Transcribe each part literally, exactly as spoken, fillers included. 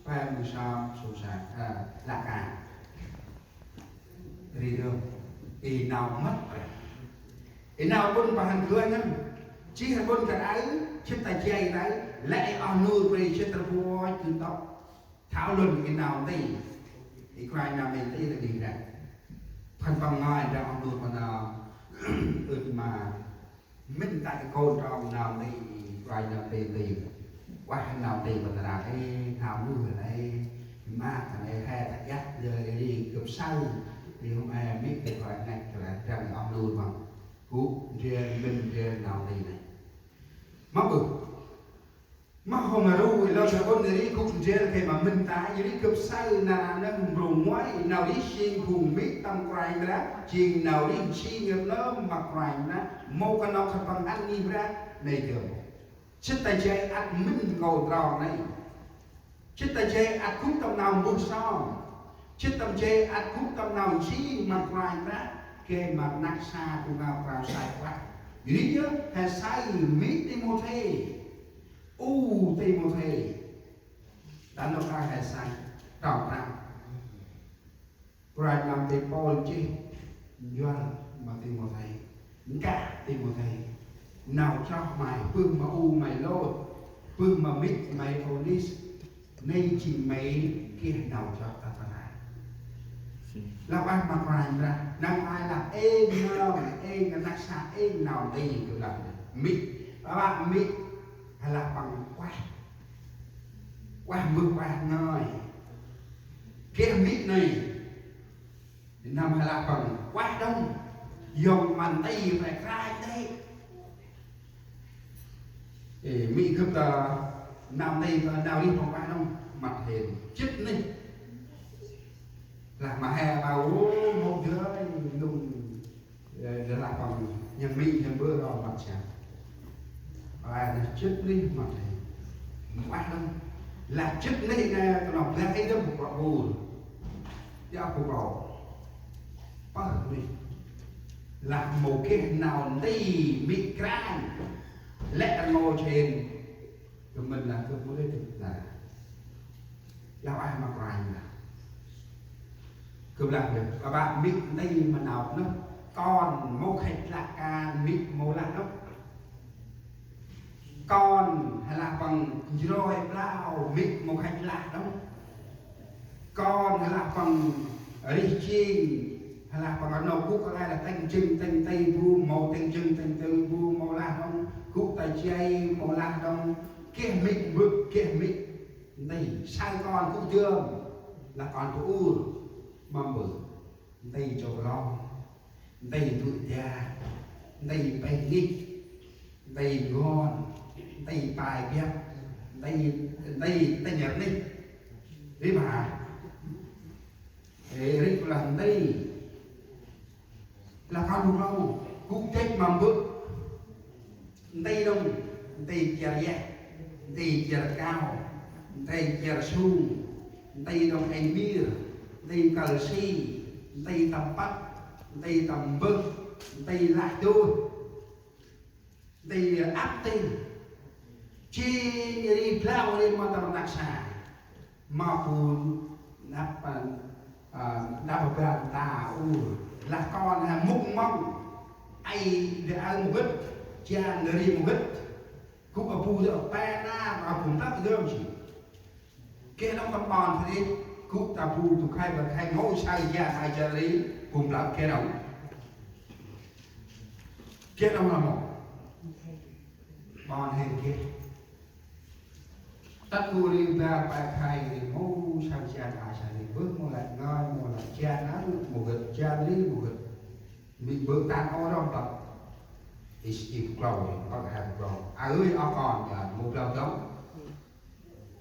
Hai mười sáu, số sáu, à, là cả. Ri dơm. I nau mât. I nau ƀŭn pah hăn gơnh ngăn. Jêh ƀŭn kăl e, jêh ta jay nau, lĕ i oh nô brei jêh ta rpuăch gưl tŏk. Thảo luận i nau nti. I Kôranh nau nti nti ta dih ră. Păng păng ngai ta oh nô păng nau. Ưt ma. Mĭn ta i kôl trong nau nti, Kôranh nau nti nti. Ueh nau nti bân ră ê, thao nuih ê, ma kăn ê he ta iăt dơi ri gâp saơ. Ri hôm ê mĭn ta Kôranh năk kơ lah drăng oh nô măng. Gŭ ndrel mĭn ndrel nau nti năk. Ma ƀư. Ma hôm ru ê lơ sa ƀŭn ri gŭ ndrel kơ ma mĭn ta, ri gâp saơ nar aơ nơh mrô ngoai, nau ri jêng phung mê̆ tâm Kôranh Brah, jêng nau ri jêng ngăp nơm ma Kôranh Brah, mâu kăn nau khăt păng ăn ngih Brah, nây dơm. Jêh ta jay ăt mĭn kôl trong nây. Jêh ta jay ăt gŭ tâm nau mbơh sơm. Jêh ta jay ăt gŭ tâm nau jêng ma Kôranh Brah, gay ma rnăk sa gŭ nau krao sai kuăl. Ri yơh, he saơ mê̆ Timôthê. U Timôthê. Ta nôk a he saơ. Trong prăm. Kôranh nau nti Pôl jêh njuăl ma Timôthê. Nkah Timôthê. Nau chroh may, bơh ma u may Lôs, bơh ma mê̆ may Ônis. Nây jêng may geh nau chroh ta ta nai. Lah ueh ma Kôranh Brah, nau ay lah êng nơm, êng rnăk sa, êng nau nti gâp lah. Mê̆, ba ba mê̆, hay lah păng ueh. Ueh mbơh ueh ngơi. Geh mê̆ nây. Năm hay là păng ueh đŏng, yŏng ma nti pe krai nti. Ê, mê̆ gâp ta nau nti ta nau rêh păng ueh đŏng, măt hên, jêt nêh. Lah ma he ma u, mâu dơi, lŭng, ê, lah păng, nhang mê̆, nhang bơ, rong măt siam. Ê, nơh jêt nêh măt hên. Mâu ueh đŏng. Lah jêt nêh nê, ta nau blah ê dơm bŭk bur. Dja bŭk bur. Pơh nêh. Lah mâu geh nau nti mê̆ kranh. Lĕ rngôch hên. Gâp mĭn lah gâp mâu lĕ gâp lah. Lah ueh ma Kôranh lah. Gâp lah gâp. Ba ba mê̆ nti ma nau nơh. Kon mâu khăch lah kan mê̆ mâu lah đŏng. Kon hay là păng njroi blao mê̆ mâu khăch lah đŏng. Kon hay là păng rêh jêng, hay là păng rnâu gŭ kơ lai lah têng jâng têng tây bu, mâu têng jâng têng tây bu, mâu lah đŏng, gŭ ta jay, mâu lah đŏng, geh mê̆ mbơ̆, geh mê̆ nti, saơ kon gŭ dơm, lah kon bu ur, ma mbơ̆, nti jâu lon. Nti bơ̆ da, nti pêng ngih, nti ngon, nti pai biăp, nti, nti tênh rnêh. Ri ma. Ê, ri kơ lah nti. Lah kon bu mau, gŭ dêch ma mbơ̆. Nti đŏng, nti jar yeh, nti jar kao, nti jar sung, nti đŏng êng mir, nti kăl si, nti tâm păt, nti tâm mbơh, nti lah dôih, nti ăp nti. Jêng ri blao ri ma tâm rnăk sa. Ma bu năp, a, năp ba ta ur. Lah kon he mŭk mŏng. Ay de aơ mâu gĭt. Jan ri mâu gĭt. Gŭ a bu de pe nar, a bu năp dơm jêh. Geh đŏng tâm ƀon Philip, gŭ ta bu du khay ba khay mâu saơ jan ay jan ri, bu năp geh đŏng. Geh đŏng lah mâu. Ƀon he geh. Tât gŭ ri bar pe khay ri mâu saơ jan a jan ri, bơh mâu lah ngơi, mâu lah jan a, mâu gĭt jan ri, mâu gĭt. Mê̆ bơ̆ tăn ô rŏng tât. Is, is klâu ri, păng he klâu. A ơi, a kon jan, mâu klâu dŏng.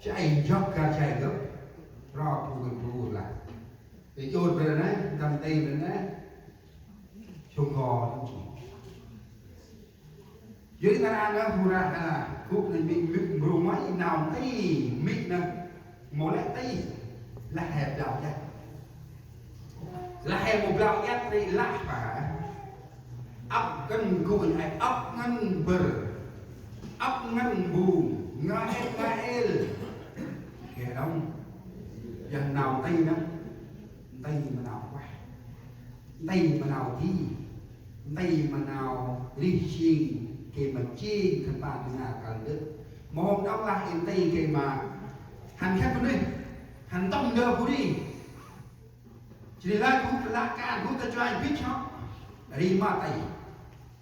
Jay jŏk ga jay gâp. Ro bu gâp bu lah. Ê, jôr bơ nê, tâm tê bơ nê. Sông Gò, tâm jêh. Yơh, nar aơ nơh, bu rah nơh, gŭ nê mê̆, mê̆ mrô ngoai, nau nti, mê̆ nơh, mâu lĕ nti, lah he blao iăt. Lah he mâu blao iăt ri lah pa. Ăp ngăn gŭ nê, ăp ngăn bơr, ăp ngăn bu, ngơi êl, ngơi êl. Geh đŏng. Yor nau nti nâng, nti ma nau kuah, nti ma nau di, nti ma nau rêh jêng, gay ma jêng khân păng dâng nau kăl dơ̆. Mâu hôm đŏng lah i nti gay ma hăn khât bunuyh, hăn ntŭm ndơ bu ri. Jêh ri lah gŭ, lah kan gŭ ta chuai bĭch hŏ, ri ma nti.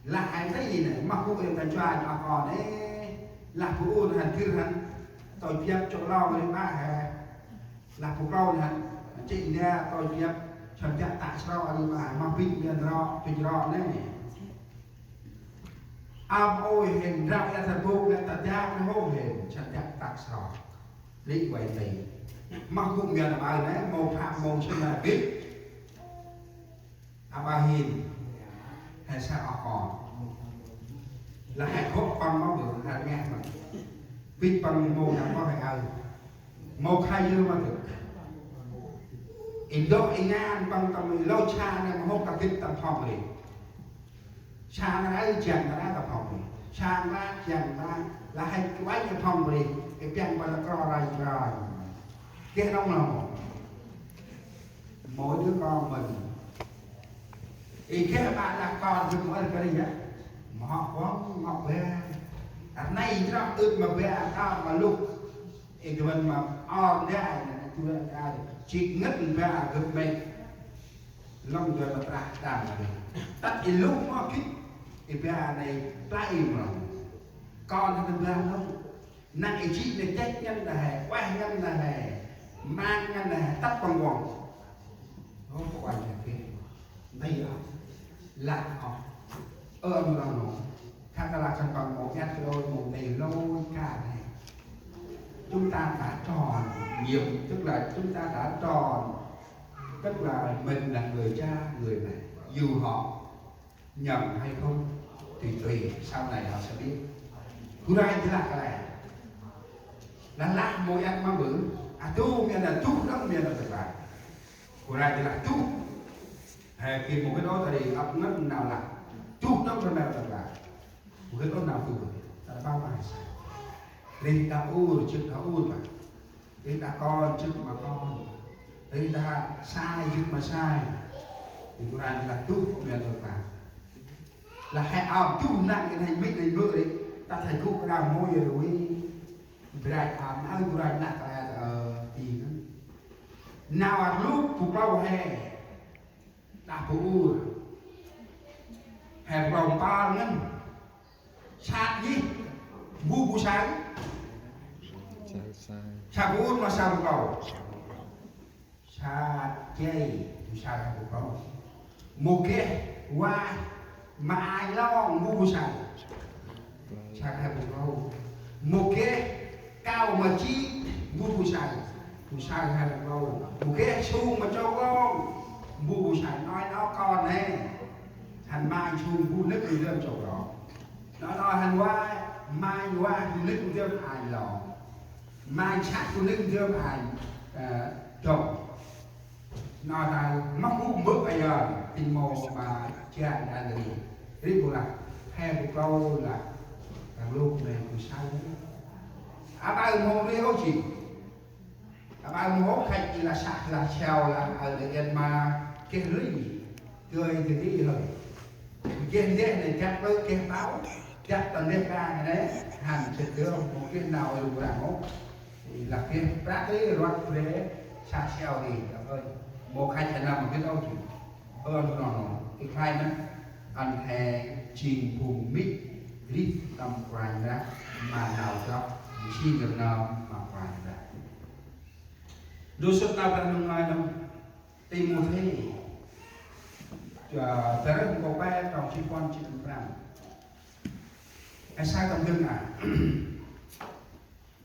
Lah hăn nti nê, mâu gŭ ri ta chuai nê oh kon ê. Lah bu ur hăn gĭr hăn, tôi biăp chô lao ri ma he. Lah bu klâu hăn, chih nê tôi biăp, săn biăp tă sro ri ma he, mâu bĭch nê ro, bĭch ro nê. Ăp ôi hên, ndrao i ta bôk, nê ta dak, nê hôm hên, săn biăp tă sro. Ri uay nti. Mâu gŭ mian aƀaơ nê, mâu phak mâu sĭn nê bĭch. Aƀaơ hên. He sa oh kon. Lah he khôk păng mâu bơh, he ngeh mâu. Bĭch păng mâu năp mâu he aơ. Mâu khay yơ mâu dơ̆. I ndŏk i ngan păng tâm i lôch sa nê mâu hôm ta gĭt tâm phŏng ri. Sa nê ră, jăng nê ră ta phŏng ri. Sa nê ră, jăng nê ră. Lah he uănh ta phŏng ri. I piăng ƀa ta kro rai rai. Geh nŏng lŏng. Mỗi đứa con mình. I geh ƀă lah kon gâp mâu ăt kơt ri yơh. Mâu hŏ kuŏng, mâu hŏ ƀă. Rnê i chroh ưt ma ƀă, ta ma lŭk. I gâp ma or ndai, nê, nê, tu ndai. Jêng ngăn ƀă gâp mê. Lŏng dơi ma trah đăng nê. Tât i lŭk mâu gĭt. I ƀă nê play mâu. Kon nê ƀă lŏng. Năng i jêh nê chêch ngăn nê he, ueh ngăn nê he, mang ngăn nê he, tât păng kuŏng. Ơ, pô ueh nê he. Nti ơ. Lah ơ. Ơ, mâu lŏng nô. Khă ta lah khân păng mâu nhăt lôi, mâu nti lôi, ka nê. Chúng ta đã tròn nhiệm, tức là chúng ta đã tròn, tức là mình là người cha, người mẹ. Dù họ nhận hay không thì tùy, sau này họ sẽ biết. Kôranh jêh lah kăl e. Lah lah mâu iăt ma bơh. A, tu mian a, tu đŏng mian a tơk lah. Kôranh jêh lah tu. He, geh mâu gĭt ôh ta ri ăp ngăn nau lah. Tu đŏng mian a tơk lah. Mâu gĭt ôh nau tu. Ta ƀă ma he sa. Ri ta ur, jêh ta ur ma. Ri đah kon jêh ma kon. Ri đah sai jêh ma sai. Ri Kôranh lah tuh mian ur ta. Lah he aơ tuh năng in he mĭn he mbơ̆ ri. Ta he gŭ kơ đah mâu yơh ri. Brach aơ nau Kôranh lah ta, ơ, ti ngăn. Nau ăt lŭk bu klâu he. Đah bu ur. He bu klâu mpơl ngăn. Sat jêh. Bu bu saơ. Saơ, saơ. Sa bu ur ma sa bu klâu. Sat jêh. Bu saơ sa bu klâu. Mâu geh ueh ma ai lŏng bu bu saơ. Sa he bu klâu. Mâu geh kao ma jêh bu bu saơ. Bu saơ he bu klâu. Mâu geh sung ma chok lŏng bu bu saơ. Nói nói kon he. Hăn mang sung bu nâk dơm chok lŏng. Nói nói hăn ueh, mang ueh bu nâk dơm ai lŏng. Mang sat bu nâk dơm ai, ơ, dŏng. Nau ta mâu gŭ mbơ̆ a yơn, tĭng mâu ma jan đa ri. Ri bu lah, he bu klâu lah, ta lŭk nê bu saơ. Aƀaơ mâu ri ôh jêh. Aƀaơ mâu ôh khăch i lah sah lah siao lah, aơ đa yơn ma geh ri. Gơi geh ri hơi. Geh ndeh nê jăp ƀơ geh ƀâo, jăp ta ndeh ka nê, hăn sĭt dơm, mâu geh nau ru răng ôh. Lah geh prăk ri ruăt bre, sa siao ri, ơ, mâu khăch a nâm mâu gĭt ôh jêh. Ơ, nô, nô, nô, i khlay nê, ăn he jêng phung mĭn rêh tâm Kôranh Brah, ma nau chroh, jêng rnơm ma Kôranh Brah. Ndô sŭt nau Brah Ndu ngơi nơm, Timôthê, ơ, bar rơh nkô̆ pe trong jê̆t puăn jê̆t prăm. Ê sa tâm dâng a.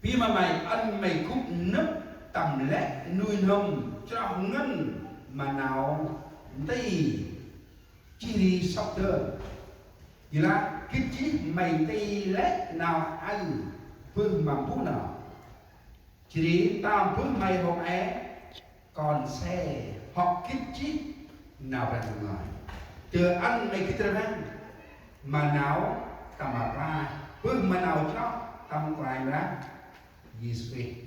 Bi ma may ăn may gŭ nâp tâm lĕ nuih n'hâm chroh ngăn ma nau nti jêh ri sŏk dơn. Yor lah gĭt jêh may nti lĕ nau aơ bơh ma bu nơm. Jêh ri tâm bơh may hôm e, kon se hŏ gĭt jêh nau Brah Ndu ngơi. Tơ ăn may gĭt rnăng ma nau tâm rklaih, bơh ma nau chroh tâm Kôranh Brah Yêsu Krist.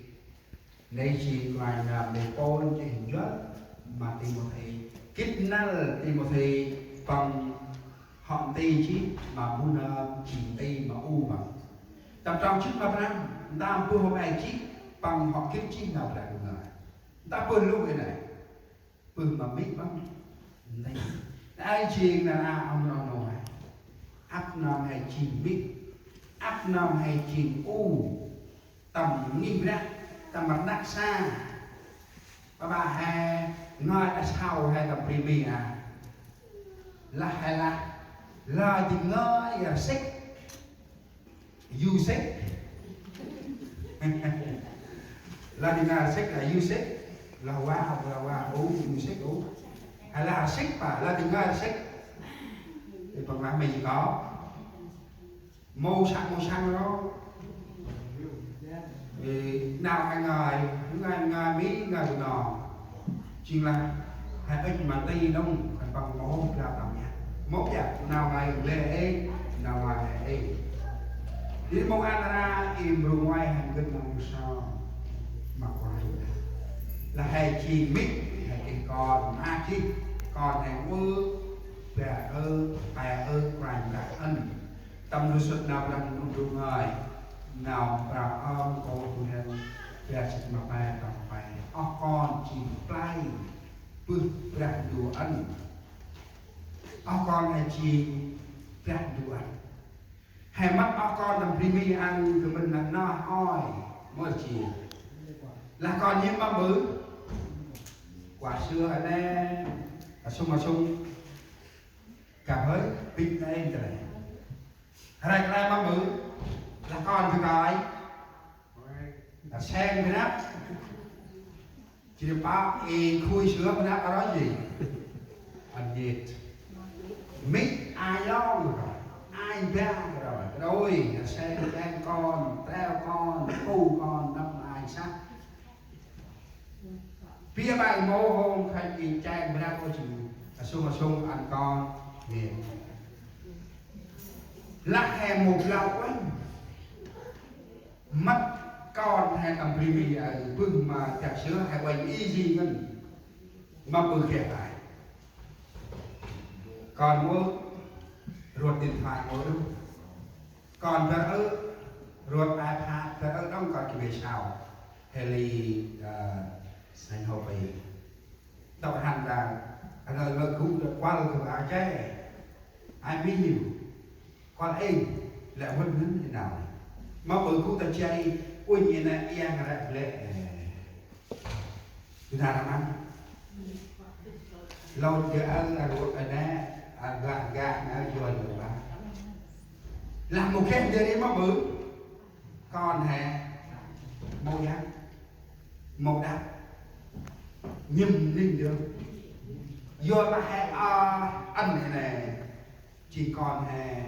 Nây jêng ngai nơm nây Pôl nchih njuăl ma Timôthê. Gĭt năl Timôthê păng hŏ nti jêh ma bu nơm jêng nti ma u păng. Tâm trong jât ma prăm, ntơm bơh hôm e jêh păng hŏ gĭt jêh nau Brah Ndu ngơi. Ntơm bơh lŭ i nây. Bơh ma mê̆ păng nti. Nây jêng nar aơ oh nô he. Ăp nơm he jêng mê̆. Ăp nơm he jêng u. Tâm ngih Brah, tâm rnăk sa. Ƀaƀă he ngơi ta sau he tâm bri mi a. Lah he lah. Lah dĭng ngơi a sĭk. Yusik. Lah dĭng ngơi sĭk lah Yusik. Lah wa, lah wa, u, Yusik, u. Hay lah sĭk pa, lah dĭng ngơi sĭk. Ê, păng lah mê jêng ko. Mâu săng, mâu săng ro. Ê, nau hay ngơi, ngơi, ngơi mi, ngơi bu no. Jêng lah, he ŭch ma nti nông, khân păng mâu blao tâm yơh. Mâu yơh, nau ngai lĕ ê, nau ngai lĕ ê. Jêh mâu ăn ra, i mbrô ngoai hăn gĭt nau mâu sao. Ma kon ru đa. Lah he jêng mê̆, he jêng kon, ma jêh, kon he ơ, ba ơ, pe ơ, Kôranh Brah ăn. Tâm du sŭt nau Brah Ndu ngơi, nau Brah Ơm Kôranh Brah jât ma pe, tâm pe. Oh kon jêng play, bơh Brah Ndu ăn. Oh kon he jêng Brah Ndu ăn. He mât oh kon tâm bri mi ăn kơ mĭn lah noh ôi, mơ jêng. Lah kon yơh mâm ƀư. Kuă sưa a nê, a sung a sung. Kăp hơi, bĭch nê ê ntrê. Rek rek mâm ƀư. Lah kon bri kơi. Lah seng bri năp. Jêh ri pă i khui sưa bri năp a roi jêh. Ăn nhêt. Mê̆ ai long rồi. Ai ba rồi. Rồi, lah seng, seng kon, treo kon, pu kon, năp ai săk. Bia bai mâu hôm khân i chang bri năp ôh jêng. A sung a sung ăn kon. Nê. Lah he mâu blao uănh. Mât kon he tâm bri mi a bơh ma dak sơ he uănh i jêng ngăn. Ma bơh geh tai. Kon mâu ruăt điện thoại mâu đŏng. Kon bar ơ ruăt iPad bar ơ đŏng kon kơ bê sao. He li, ơ, sanh hô pi. Tâu hăn đa, a ngơi ngơi gŭ đa kuăl kơ a che. Ai mi nhiu. Kuăl ê, lĕ wơ̆t ngăn i nau. Ma ƀư gŭ ta che, uănh i nê iăng rek lĕ. Gâ ra măng. Lôch gơ ơ, a ruăt a nê, a gah gah nê, a yuan gơ ba. Lah mâu geh ndơ ri ma ƀư. Kon he. Mâu yăng. Mâu đăp. Nhĭm ninh dơm. Yor ma he a ăn he nê. Jêng kon he.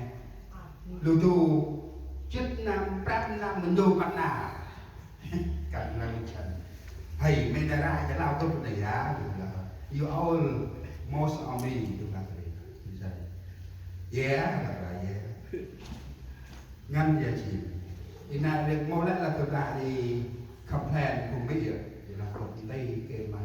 Lu du. Jât năm, prăm năm, mâu du mât nau. Kăn nau chăn. Hay, mê nê ra, chă lao tŭp nê ya, lu la. You all most of me, lu la. Chăn. Yeah, la la, yeah. Ngăn ya jêng. I nê rêk mâu lĕ lah tơdah i complain phung mê̆ yơh. Yor lah kŏ nti kê ma